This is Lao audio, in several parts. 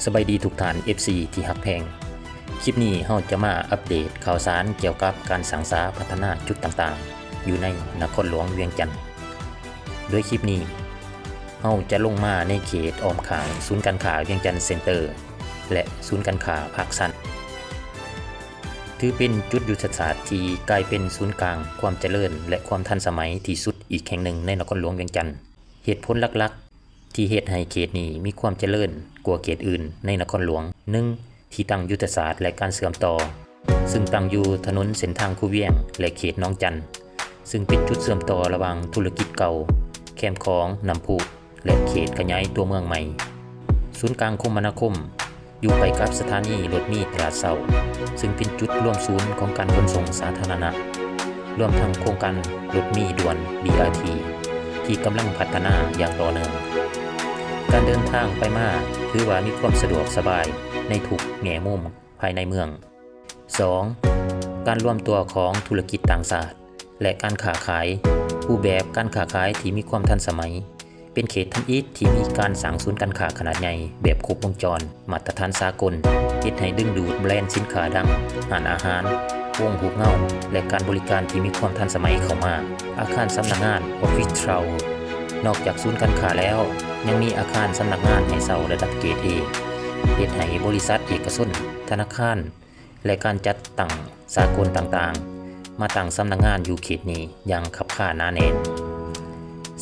ສະບາຍດີທຸກທ່ານ ເອັຟຊີ ທີ່ຮັກແພງ. ຄລິບນີ້ເຮົາຈະມາອັບເດດຂ່າວສານກ່ຽວກັບການສ້າງສາພັດທະນາຈຸດຕ່າງໆ ຢູ່ໃນນະຄອນຫຼວງວຽງຈັນ. ໂດຍຄລິບນີ້ເຮົາຈະລົງມາໃນເຂດອ້ອມຂ້າງສູນການຄ້າວຽງຈັນເຊັນເຕີ ແລະ ສູນການຄ້າພາກຊັນ ຖືເປັນຈຸດຍຸດທະສາດທີ່ກາຍເປັນສູນກາງຄວາມຈະເລີນ ແລະ ຄວາມທັນສະໄໝທີ່ສຸດອີກແຫ່ງໜຶ່ງໃນນະຄອນຫຼວງວຽງຈັນ. ເຫດຜົນຫຼັກໆ ທີ່ເຮັດໃຫ້ເຂດນີ້ມີຄວາມຈະເລີນກວ່າເຂດອື່ນໃນນະຄອນຫຼວງ, ໜຶ່ງ ທີ່ຕັ້ງຍຸດທະສາດ ແລະ ການເຊື່ອມຕໍ່, ຊຶ່ງຕັ້ງຢູ່ຖະໜົນເສັ້ນທາງຄູວຽງ ແລະ ເຂດໜອງຈັນ, ຊຶ່ງເປັນຈຸດເຊື່ອມຕໍ່ລະຫວ່າງທຸລະກິດເກົ່າ, ແຄມຂອງ, ນ້ຳພຸ ແລະ ເຂດຂະຫຍາຍຕົວເມືອງໃໝ່. ສູນກາງຄົມມະນາຄົມ ຢູ່ໃກ້ກັບສະຖານີລົດເມຕະຫຼາດເຊົ້າ, ຊຶ່ງເປັນຈຸດລວມສູນຂອງການຂົນສົ່ງສາທາລະນະ, ລວມທັງໂຄງການລົດເມດ່ວນ ບີອາທີ ທີ່ກຳລັງພັດທະນາຢ່າງຕໍ່ເນື່ອງ. ການເດີນທາງໄປມາຖືວ່າມີຄວາມສະດວກສະບາຍໃນທຸກແງ່ມຸມພາຍໃນເມືອງ. ສອງ ການລວມຕົວຂອງທຸລະກິດຕ່າງຊາດ ແລະ ການຄ້າຂາຍ, ຮູບແບບການຄ້າຂາຍທີ່ມີຄວາມທັນສະໄໝ, ເປັນເຂດທຳອິດທີ່ມີການສ້າງສູນການຄ້າຂະໜາດໃຫຍ່ແບບຄົບວົງຈອນ ມາດຕະຖານສາກົນ, ເຮັດໃຫ້ດຶງດູດແບຣນສິນຄ້າດັງ, ຮ້ານອາຫານ, ໂຮງຮູບເງົາ ແລະ ການບໍລິການທີ່ມີຄວາມທັນສະໄໝເຂົ້າມາ. ອາຄານສຳນັກງານ Office Tower ນອກຈາກສູນການຄ້າແລ້ວ, ຍັງມີອາຄານສຳນັກງານໃຫ້ເຊົ່າລະດັບເກຣດ A, ເຮັດໃຫ້ບໍລິສັດເອກະຊົນ, ທະນາຄານ ແລະ ການຈັດຕັ້ງສາກົນຕ່າງໆ ມາຕັ້ງສຳນັກງານຢູ່ເຂດນີ້ຢ່າງຄັບຄ້າໜາແໜ້ນ.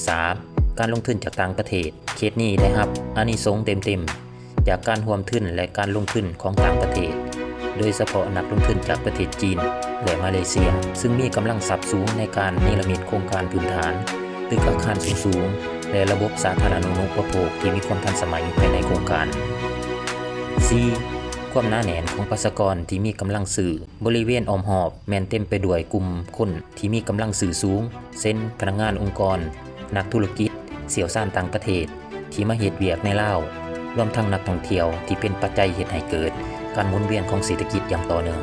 ສາມ ການລົງທຶນຈາກຕ່າງປະເທດ. ເຂດນີ້ໄດ້ຮັບອານິສົງເຕັມໆ ຈາກການຮ່ວມທຶນ ແລະ ການລົງທຶນຂອງຕ່າງປະເທດ, ໂດຍສະເພາະນັກລົງທຶນຈາກປະເທດຈີນ ແລະ ມາເລເຊຍ, ຊຶ່ງມີກຳລັງຊັບສູງໃນການເນລະມິດໂຄງການພື້ນຖານ, ຕຶກອາຄານສູງໆ ແລະ ລະບົບສາທາລະນູປະໂພກທີ່ມີຄວາມທັນສະໄໝພາຍໃນໂຄງການ. ສີ່ ຄວາມໜາແໜ້ນຂອງປະຊາກອນທີ່ມີກຳລັງຊື້. ບໍລິເວນອ້ອມຮອບແມ່ນເຕັມໄປດ້ວຍກຸ່ມຄົນທີ່ມີກຳລັງຊື້ສູງ, ເຊັ່ນ ພະນັກງານອົງກອນ, ນັກທຸລະກິດ, ຊ່ຽວຊານຕ່າງປະເທດທີ່ມາເຮັດວຽກໃນລາວ, ລວມທັງນັກທ່ອງທ່ຽວທີ່ເປັນປັດໄຈເຮັດໃຫ້ເກີດການໝູນວຽນຂອງເສດຖະກິດຢ່າງຕໍ່ເນື່ອງ.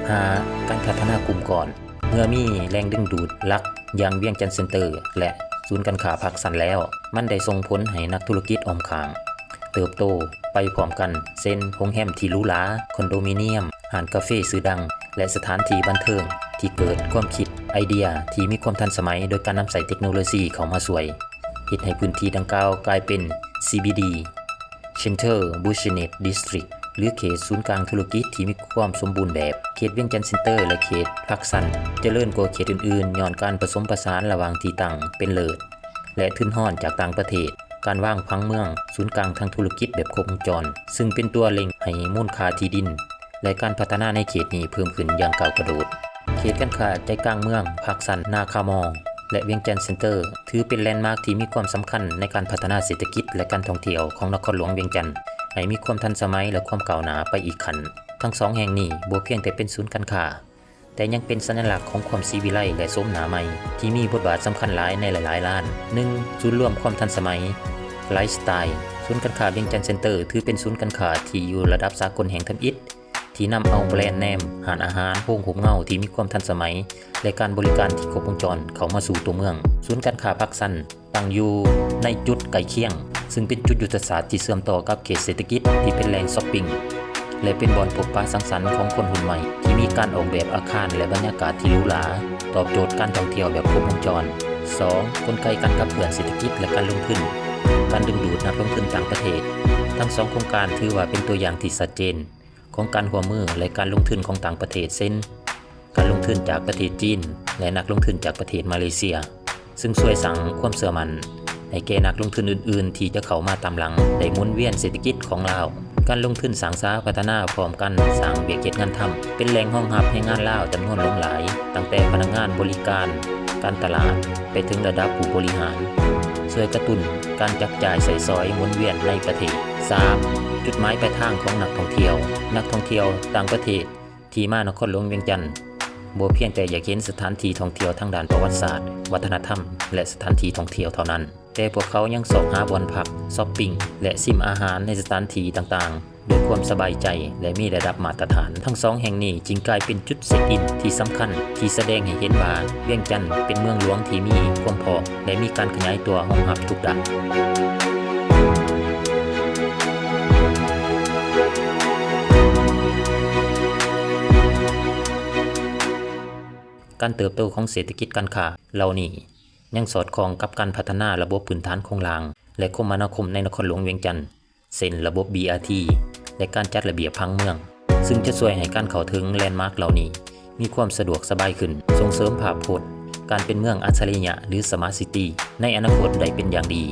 ຫ້າ ການພັດທະນາກຸ່ມກ້ອນ. ເມື່ອມີແຫຼ່ງດຶງດູດຫຼັກຢ່າງວຽງຈັນເຊັນເຕີ ແລະ ສູນການຄ້າພາກຊັນແລ້ວ, ມັນໄດ້ສົ່ງຜົນໃຫ້ນັກທຸລະກິດອ້ອມຂ້າງເຕີບໂຕໄປພ້ອມກັນ, ເຊັ່ນ ໂຮງແຮມທີ່ຫຼູຫຼາ, ຄອນໂດມິນຽມ, ຮ້ານກາເຟຊື່ດັງ ແລະ ສະຖານທີ່ບັນເທີງທີ່ເກີດຄວາມຄິດໄອເດຍທີ່ມີຄວາມທັນສະໄໝ ໂດຍການນຳໃຊ້ເຕັກໂນໂລຊີເຂົ້າມາຊ່ວຍ, ເຮັດໃຫ້ພື້ນທີ່ດັ່ງກ່າວກາຍເປັນ CBD Central Business District ຫຼື ເຂດສູນກາງທຸລະກິດທີ່ມີຄວາມສົມບູນແບບ. ເຂດວຽງຈັນເຊັນເຕີ ແລະ ເຂດພາກຊັນ ຈະເລີນກວ່າເຂດອື່ນໆ ຍ້ອນການປະສົມປະສານລະຫວ່າງທີ່ຕັ້ງເປັນເລີດ ແລະ ທຶນຮອນຈາກຕ່າງປະເທດ, ການວາງຜັງເມືອງສູນກາງທາງທຸລະກິດແບບຄົບວົງຈອນ, ຊຶ່ງເປັນຕົວເລັ່ງໃຫ້ມູນຄ່າທີ່ດິນ ແລະ ການພັດທະນາໃນເຂດນີ້ເພີ່ມຂຶ້ນຢ່າງກ້າວກະໂດດ. ເຂດການຄ້າໃຈກາງເມືອງພາກຊັນ, ນາຄາມໍ ແລະ ວຽງຈັນເຊັນເຕີ ຖືເປັນແລນມາກທີ່ມີຄວາມສຳຄັນໃນການພັດທະນາເສດຖະກິດ ແລະ ການທ່ອງທ່ຽວຂອງນະຄອນຫຼວງວຽງຈັນ ໃຫ້ມີຄວາມທັນສະໄໝ ແລະ ຄວາມກ້າວໜ້າໄປອີກຂັ້ນ. ທັງສອງແຫ່ງນີ້ບໍ່ພຽງແຕ່ເປັນສູນການຄ້າ, ແຕ່ຍັງເປັນສັນຍະລັກຂອງຄວາມສີວິໄລ ແລະ ໂສມໜ້າໃໝ່ ທີ່ມີບົດບາດສຳຄັນຫຼາຍໃນຫຼາຍໆດ້ານ. ໜຶ່ງ ສູນລວມຄວາມທັນສະໄໝ, ໄລຟ໌ສະໄຕລ໌. ສູນການຄ້າວຽງຈັນເຊັນເຕີ ຖືເປັນສູນການຄ້າທີ່ຢູ່ລະດັບສາກົນແຫ່ງທຳອິດ ທີ່ນຳເອົາແບຣນເນມ, ຮ້ານອາຫານ, ໂຮງໂຮມເງົາທີ່ມີຄວາມທັນສະໄໝ ແລະ ການບໍລິການທີ່ຄົບວົງຈອນເຂົ້າມາສູ່ຕົວເມືອງ. ສູນການຄ້າພາກຊັນ ຕັ້ງຢູ່ໃນຈຸດໃກ້ຄຽງ, ຊຶ່ງເປັນຈຸດຍຸດທະສາດທີ່ເຊື່ອມຕໍ່ກັບເຂດເສດຖະກິດທີ່ເປັນແຫຼ່ງຊັອບປິງ ແລະ ເປັນບ່ອນພົບປະສັງສັນຂອງຄົນຮຸ່ນໃໝ່ ທີ່ມີການອອກແບບອາຄານ ແລະ ບັນຍາກາດທີ່ຫຼູຫຼາ, ຕອບໂຈດການທ່ອງທ່ຽວແບບຄົບວົງຈອນ. ສອງ ກົນໄກການຂັບເຄື່ອນເສດຖະກິດ ແລະ ການລົງທຶນ, ການດຶງດູດນັກລົງທຶນຕ່າງປະເທດ. ທັງສອງໂຄງການຖືວ່າເປັນຕົວຢ່າງທີ່ຊັດເຈນ ຂອງການຮ່ວມມື ແລະ ການລົງທຶນຂອງຕ່າງປະເທດ ເຊັ່ນ ການລົງທຶນຈາກປະເທດຈີນ ແລະ ນັກລົງທຶນຈາກປະເທດມາເລເຊຍ, ຊຶ່ງຊ່ວຍສ້າງຄວາມເຊື່ອໝັ້ນໃຫ້ແກ່ນັກລົງທຶນອື່ນໆ ທີ່ຈະເຂົ້າມາຕາມຫຼັງ ໄດ້ໝູນວຽນເສດຖະກິດຂອງລາວ. ການລົງທຶນສ້າງສາພັດທະນາພ້ອມກັນສ້າງວຽກເຮັດງານທຳ, ເປັນແຫຼ່ງຮອງຮັບແຮງງານລາວຈຳນວນຫຼວງຫຼາຍ, ຕັ້ງແຕ່ພະນັກງານບໍລິການ, ການຕະຫຼາດ ໄປເຖິງລະດັບຜູ້ບໍລິຫານ, ຊ່ວຍກະຕຸ້ນການຈັບຈ່າຍໃຊ້ສອຍໝູນວຽນໃນປະເທດ. ສາມ ຈຸດໝາຍປາຍທາງຂອງນັກທ່ອງທ່ຽວ. ນັກທ່ອງທ່ຽວຕ່າງປະເທດທີ່ມານະຄອນຫຼວງວຽງຈັນ ບໍ່ພຽງແຕ່ຢາກເຫັນສະຖານທີ່ທ່ອງທ່ຽວທາງດ້ານປະຫວັດສາດ, ວັດທະນະທຳ ແລະ ສະຖານທີ່ທ່ອງທ່ຽວເທົ່ານັ້ນ, ແຕ່ພວກເຂົາຍັງຊອກຫາບ່ອນພັກ, ຊັອບປິງ ແລະ ຊິມອາຫານໃນສະຖານທີ່ຕ່າງໆ ດ້ວຍຄວາມສະບາຍໃຈ ແລະ ມີລະດັບມາດຕະຖານ. ທັງສອງແຫ່ງນີ້ຈຶ່ງກາຍເປັນຈຸດເຊັກອິນທີ່ສຳຄັນ ທີ່ສະແດງໃຫ້ເຫັນວ່າວຽງຈັນເປັນເມືອງຫຼວງທີ່ມີຄວາມພ້ອມ ແລະ ມີການຂະຫຍາຍຕົວຮອງຮັບທຸກດ້ານ. ການເຕີບໂຕຂອງເສດຖະກິດການຄ້າເຫຼົ່ານີ້ ຍັງສອດຄ່ອງກັບການພັດທະນາລະບົບພື້ນຖານໂຄງລ່າງ ແລະ ຄົມມະນາຄົມໃນນະຄອນຫຼວງວຽງຈັນ ເຊັ່ນ ລະບົບ ບີ ອາ ທີ ແລະ ການຈັດລະບຽບຜັງເມືອງ, ຊຶ່ງຈະຊ່ວຍໃຫ້ການເຂົ້າເຖິງແລນມາກເຫຼົ່ານີ້ມີຄວາມສະດວກສະບາຍຂຶ້ນ, ສົ່ງເສີມພາບພົດການເປັນເມືອງອັດສະລິຍະ ຫຼື ສະມາດຊິຕີ ໃນອະນາຄົດໄດ້ເປັນຢ່າງດີ.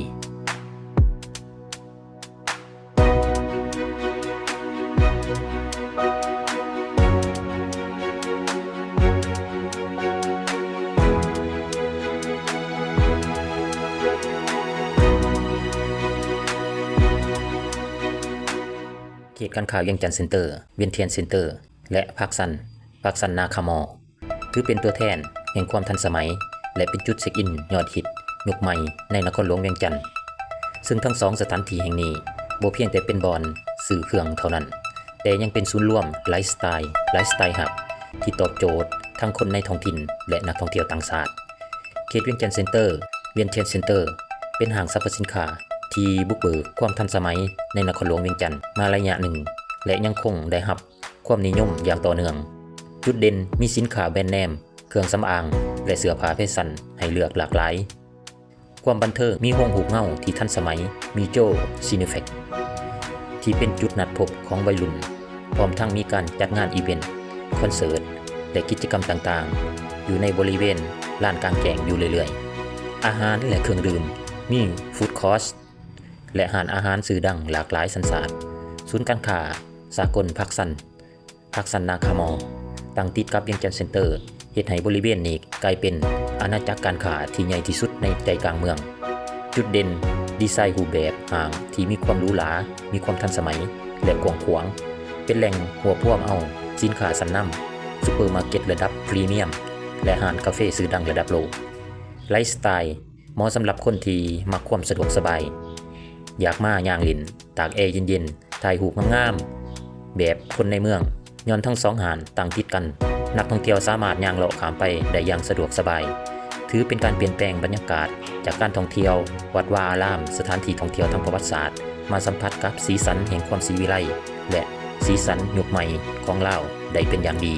ເຂດການຄ້າວຽງຈັນເຊັນເຕີ, ວຽນທຽນເຊັນເຕີ ແລະ ພາກຊັນ, ພາກຊັນນາຄາມໍ ຖືເປັນຕົວແທນແຫ່ງຄວາມທັນສະໄໝ ແລະ ເປັນຈຸດເຊັກອິນຍອດຮິດຍຸກໃໝ່ໃນນະຄອນຫຼວງວຽງຈັນ, ເຊິ່ງທັງສອງສະຖານທີ່ແຫ່ງນີ້ບໍ່ພຽງແຕ່ເປັນບ່ອນຊື້ເຄື່ອງເທົ່ານັ້ນ, ແຕ່ຍັງເປັນສູນລວມໄລຟ໌ສະໄຕ, ໄລຟ໌ສະໄຕຮັບ ທີ່ຕອບໂຈດທັງຄົນໃນທ້ອງຖິ່ນ ແລະ ນັກທ່ອງທ່ຽວຕ່າງຊາດ. ເຂດວຽງຈັນເຊັນເຕີ, ວຽນທຽນເຊັນເຕີ ເປັນຫ້າງສັບພະສິນຄ້າທີ່ບຸກເບີກຄວາມທັນສະໄໝໃນນະຄອນຫຼວງວຽງຈັນມາໄລຍະໜຶ່ງ ແລະ ຍັງຄົງໄດ້ຮັບ ຄວາມນິຍົມຢ່າງຕໍ່ເນື່ອງ. ຈຸດເດັ່ນມີສິນຄ້າແບຣນເນມ, ເຄື່ອງສຳອາງ ແລະ ເສື້ອຜ້າແຟຊັນໃຫ້ເລືອກຫຼາກຫຼາຍ. ຄວາມບັນເທີງ, ມີໂຮງຮູບເງົາທີ່ທັນສະໄໝ, ມີໂຈຊີໂນແຟກ ທີ່ເປັນຈຸດນັດພົບຂອງໄວລຸ້ນ, ພ້ອມທັງມີການຈັດງານອີເວັນ, ຄອນເສີດ ແລະ ກິດຈະກຳຕ່າງໆ ຢູ່ໃນບໍລິເວນລານກາງແຈ້ງຢູ່ເລື້ອຍໆ. ອາຫານ ແລະ ເຄື່ອງດື່ມ, ມີຟູດຄອດ ແລະ ຮ້ານອາຫານຊື່ດັງຫຼາກຫຼາຍສັນຊາດ. ສູນການຄ້າສາກົນພາກຊັນ ພາກຊັນນາຄາມໍ ຕັ້ງຕິດກັບວຽງຈັນເຊັນເຕີ ເຮັດໃຫ້ບໍລິເວນນີ້ກາຍເປັນອານາຈັກການຄ້າທີ່ໃຫຍ່ທີ່ສຸດໃນໃຈກາງເມືອງ. ຈຸດເດັ່ນ, ດີໄຊຮູບແບບຫ້າງທີ່ມີຄວາມຫຼູຫຼາ, ມີຄວາມທັນສະໄໝ ແລະ ກວ້າງຂວາງ, ເປັນແຫຼ່ງຮວບຮວມເອົາສິນຄ້າຊັ້ນນຳ, ຊຸບເປີມາເກັດລະດັບພຣີມຽມ ແລະ ຮ້ານກາເຟຊື່ດັງລະດັບໂລກ. ໄລຟ໌ສະໄຕ ເໝາະສຳລັບຄົນທີ່ມັກຄວາມສະດວກສະບາຍ, ຢາກມາຍ່າງຫຼິ້ນ, ຕາກແອເຢັນໆ, ຖ່າຍຮູບງາມໆ ແບບຄົນໃນເມືອງ. ຍ້ອນທັງສອງຮ້ານຕັ້ງຕິດກັນ, ນັກທ່ອງທ່ຽວສາມາດຍ່າງເລາະຂ້າມໄປໄດ້ຢ່າງສະດວກສະບາຍ. ຖືເປັນການປ່ຽນແປງບັນຍາກາດຈາກການທ່ອງທ່ຽວວັດວາອາລາມ, ສະຖານທີ່ທ່ອງທ່ຽວທາງປະຫວັດສາດ, ມາສຳຜັດກັບສີສັນແຫ່ງຄວາມສີວິໄລ ແລະ ສີສັນຍຸກໃໝ່ຂອງລາວໄດ້ເປັນຢ່າງດີ.